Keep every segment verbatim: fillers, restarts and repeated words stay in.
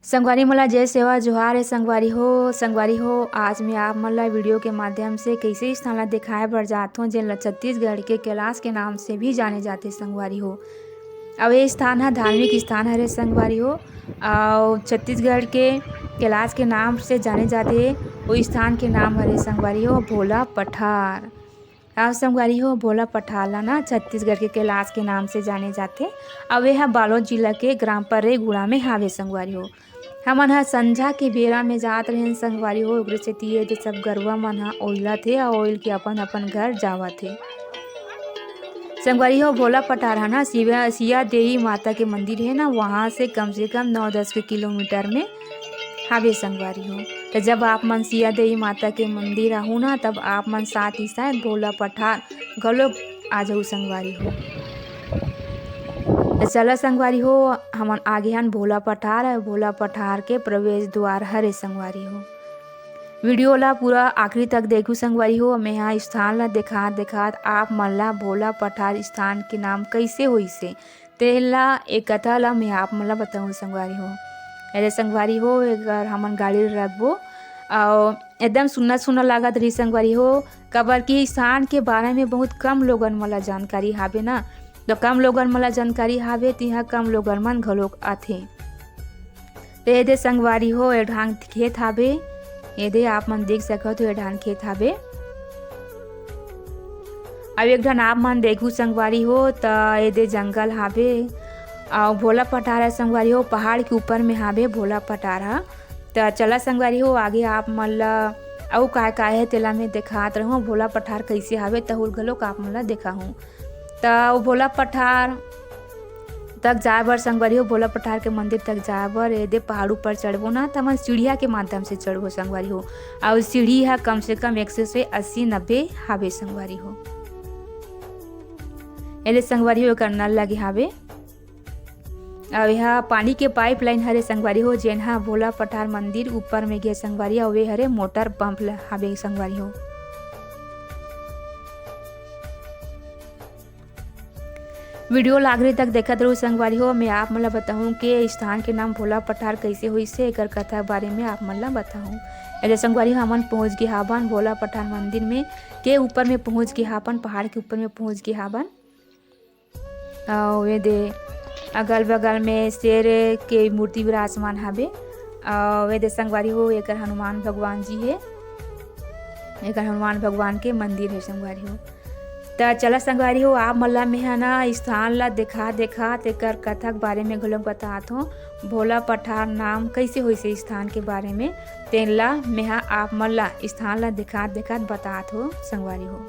संगवारी मन ला जय सेवा जोहार हे संगवारी हो। संगवारी हो, आज मैं आप मन ला वीडियो के माध्यम से कइसे स्थान ला दिखाए बर जात हों, जेन ला छत्तीसगढ़ के कैलाश के नाम से भी जाने जाथे संगवारी हो। अब ये स्थान ह धार्मिक स्थान हरे संगवारी हो, अउ छत्तीसगढ़ के कैलाश के नाम से जाने जाथे। वो स्थान के नाम हरे संगवारी हो भोला पठार। अउ संगवारी हो, भोला पठार ला ना छत्तीसगढ़ के कैलाश के नाम से जाने जाथे। अउ ये ह बालोद जिला के ग्राम पर्रेगुड़ा में हावे संगवारी हो। हमन ह संझा के बेरा में जात रहेन संगवारी हो, ओकरे सेती ये दे सब गरुवा मन ह ओइलत हे अउ ओइल के अपन अपन घर जावत हे। संगवारी हो, भोला पठार ह ना सिया, सिया देवी माता के मंदिर हे ना, वहाँ से कम से कम नौ दस के किलोमीटर में हावे संगवारी हो। त जब आप मन सिया देवी माता के मंदिर आहू ना, तब आप मन साथ ही साथ भोला पठार घलोक आ जाऊ संगवारी हो। त चला संगवारी हो, हमन आगे हन भोला पठार, भोला पठार के प्रवेश द्वार हरे संगवारी हो। वीडियो ला पूरा आखिरी तक देखू संगवारी हो। मैं हा स्थान ला देखात देखात आप मन ला भोला पठार स्थान के नाम कइसे होइसे, तेला, ए कथा ला मैं आप मन ला बताऊँ संगवारी हो। अरे संगवारी हो, एकर हमन गाड़ी ल रखबो, अउ एकदम सुन्ना सुन्ना लागत रही संगवारी हो, काबर कि स्थान के बारे में बहुत कम लोगन मन ला जानकारी हावे ना, तो कम लोगन मन ला जानकारी हावे, तिहा कम लोगन मन घलोक आथे। ते एदे संगवारी हो, ए ढांग खेत हावे, एदे आप मन देख सकत हो, ए ढांग खेत हावे। अब एक ढन आप मन देखू संगवारी हो, त एदे जंगल हावे, अउ भोला पठार ह संगवारी हो, पहाड़ के ऊपर में हावे भोला पठार ह। त चला संगवारी हो, आगे आप मन ला अउ काय काय हे, तेला मैं देखात रहूं, भोला पठार कइसे हावे, तहुल घलोक आप मन ला देखाहूं। त ओ भोला पठार तक जाए बर संगवारी हो, भोला पठार के मंदिर तक जाए बर एदे पहाड़ ऊपर चढ़बो ना, त हमन सीढ़िया के माध्यम से चढ़बो संगवारी हो। अउ सीढ़ी ह कम से कम एक सौ से अस्सी नब्बे हावे संगवारी हो। एदे संगवारी हो, एकर नल लगे हावे। अउ एहा पानी के पाइपलाइन हरे संगवारी हो, जेन ह भोला पठार मंदिर ऊपर में गे संगवारी, अउ ए हरे मोटर पंप ल हावे संगवारी हो। वीडियो ला आखिरी तक देखत रहू संगवारी हो। मैं आप मन ला बताहूँ के स्थान के नाम भोला पठार कइसे होइसे, एकर कथा के बारे में आप मन ला बताहूँ। एदे संगवारी हो, हमन पहुँच गे हाबन भोला पठार मंदिर में, के ऊपर में पहुँच गे हाबन, पहाड़ के ऊपर में पहुँच गे हाबन। अउ एदे अगल बगल में शेर के मूर्ति विराजमान हावे। अउ एदे संगवारी हो, एकर हनुमान भगवान जी हे, एकर हनुमान भगवान के मंदिर हे संगवारी हो। त चला संगवारी हो, आप मन ला मेहा ना स्थान ला देखा देखा तेकर कथा के बारे में घलोक बतात हो, भोला पठार नाम कइसे होइसे स्थान के बारे में, तेन ला मेहा आप मन ला स्थान ला देखा देखा बतात हो संगवारी हो।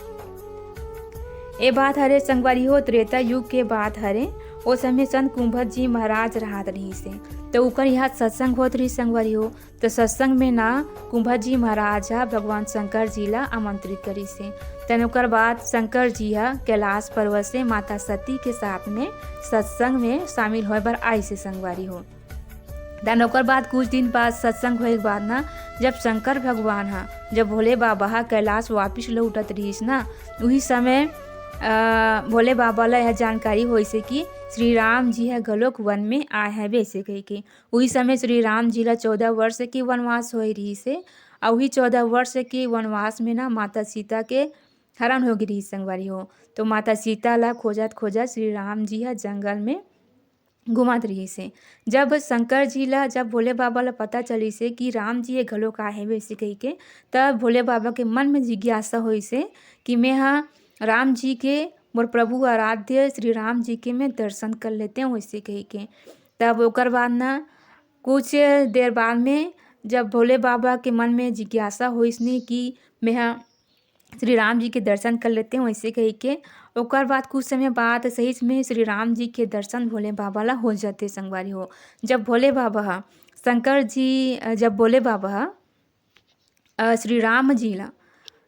ए बात हरे संगवारी हो, त्रेता युग के बात हरे। ओ समय संत कुंभज जी महाराज रहत रहिस हे, त उकर यहाँ सत्संग होत रहिस संगवारी हो। त सत्संग में ना कुंभज जी महाराज ह भगवान शंकर जी ला आमंत्रित करिस हे। तन ओकर बाद शंकर जी ह कैलाश पर्वत से माता सती के साथ में सत्संग में शामिल होए बर आइस हे संगवारी हो। तन ओकर बाद कुछ दिन बाद सत्संग होए के बाद ना, जब शंकर भगवान ह, जब भोले बाबा ह कैलाश वापिस लौटत रहिस ना, उही समय, अ, भोले बाबा ला यह जानकारी होइस हे कि श्री राम जी ह घलोक वन में आए हवे, अइसे कहिके। उही समय श्री राम जी ला चौदह वर्ष के वनवास होए रहिस हे, अउ उही चौदह वर्ष के वनवास में ना माता सीता के हरण हो गे रहिस संगवारी हो। तो माता सीता ला खोजत खोजत श्री राम जी ह जंगल में घूमत रहिस हे। जब शंकर जी ला, जब भोले बाबा ला पता चलिस हे कि राम जी ह घलोक आए हवे अइसे कहिके, तब भोले बाबा के मन में जिज्ञासा होइस हे कि मैं ह राम जी के, मोर प्रभु आराध्य श्री राम जी के मैं दर्शन कर लेते हूँ अइसे कहिके। तब ओकर बाद ना कुछ देर बाद में जब भोले बाबा के मन में जिज्ञासा होइस ने कि मैं ह श्री राम जी के दर्शन कर लेते हूँ अइसे कहिके, ओकर बाद कुछ समय बाद सहीच में श्री राम जी के दर्शन भोले बाबा ला हो जाथे संगवारी हो। जब भोले बाबा ह, शंकर जी, अ, जब भोले बाबा ह, अ, श्री राम जी ला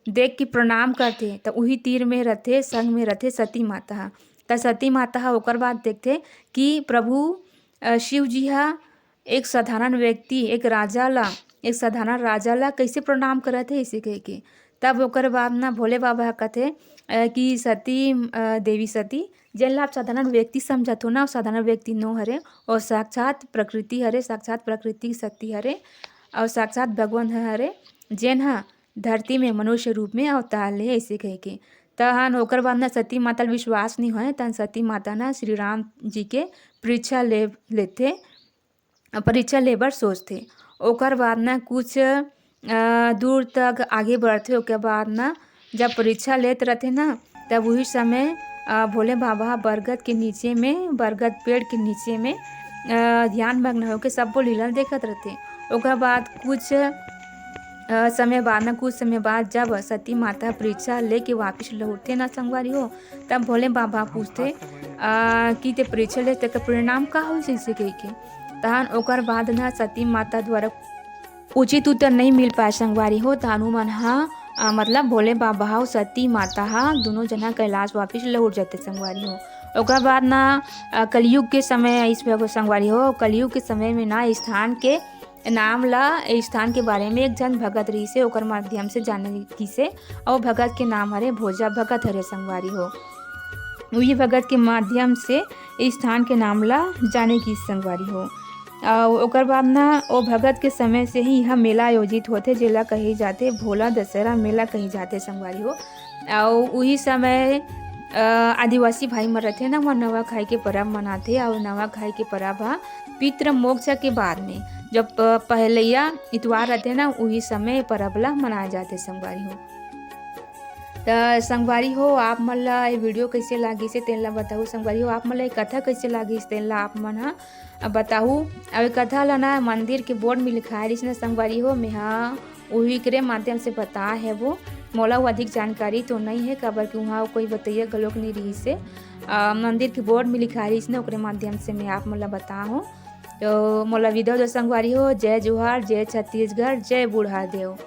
देख के प्रणाम करथे, त उही तीर में रथे, संग में रथे सती माता ह। त सती माता ह ओकर बाद देखथे कि प्रभु, अ, शिव जी ह एक साधारण व्यक्ति, एक राजा ला, एक साधारण राजा ला कइसे प्रणाम करत हे, अइसे कहिके। तब ओकर बाद ना भोले बाबा ह कथे, अ, कि सती, अ, देवी सती, जेन ला आप साधारण व्यक्ति समझत हो ना, वो साधारण व्यक्ति नो हरे, और साक्षात प्रकृति हरे, साक्षात प्रकृति शक्ति हरे, और साक्षात भगवान ह हरे, जेन ह धरती में मनुष्य रूप में अवतार ले, ऐसे कह के। तहन ओकर बाद ना सती माता ल विश्वास नहीं होए, तहन सती माता ना श्री राम जी के परीक्षा ले लेथे, परीक्षा ले बर सोचथे। ओकर बाद ना कुछ, अ, दूर तक आगे बढ़थे। ओकर बाद ना जब परीक्षा लेत रथे ना, तब उही समय, अ, भोले बाबा बरगद के नीचे में, बरगद पेड़ के नीचे में, अ, ध्यान मग्न होके सब्बो लीला देखत रथे। ओकर बाद कुछ, अ, समय बाद ना, कुछ समय बाद जब सती माता परीक्षा लेके वापिस लौटथे ना संगवारी हो, तब भोले बाबा पूछथे, अ, कि ते परीक्षा ले, तेकर परिणाम का होइस, ऐसे कहिके। तहन ओकर बाद ना सती माता द्वारा उचित उत्तर नहीं मिल पाए संगवारी हो, तहन उमन ह, अ, मतलब भोले बाबा ह अउ सती माता ह, दुनों झन ह कैलाश वापिस लौट जाथे संगवारी हो। ओकर बाद ना, अ, कलयुग के समय इस पे संगवारी हो, कलयुग के समय में ना स्थान के नाम ला, ए स्थान के बारे में एक झन भगत रहिसे, ओकर माध्यम से जाने गिसे। अउ भगत के नाम हरे भोजा भगत हरे संगवारी हो। उही भगत के माध्यम से ए स्थान के नाम ला जाने गिस संगवारी हो। अउ ओकर बाद ना ओ भगत के समय से ही यह मेला आयोजित होथे, जेला कहे जाथे भोला दशहरा मेला कहे जाथे संगवारी हो। अउ उही समय, अ, आदिवासी भाई मन रथे ना, वह नवा खाई के परब मनाथे। अउ नवा खाई के परब ह पितृ मोक्ष के बाद में, जब प-, पहलैया इतवार रथे ना, उही समय परब ला मनाए जाथे संगवारी हो। त संगवारी हो, आप मन ला ये video कइसे लागिस हे, तेन ला बताहू संगवारी हो। आप मन ला ये कथा कइसे लागिस, तेन ला आप मन ह बताहू। अउ ये कथा ला ना मंदिर के board में लिखाए रहिस ना संगवारी हो, मेहा उही करे माध्यम से बताए हे वो। मोला वो अधिक जानकारी तो नइ हे, काबर कि उहाँ कोई बतैया घलोक नइ रहिस हे। अ, मंदिर के board में लिखाए रहिस ना, ओकरे माध्यम से मैं आप मन ला बताए हूँ। तो मोला विदा दो संगवारी हो। जय जोहार, जय छत्तीसगढ़, जय बूढ़ा देव।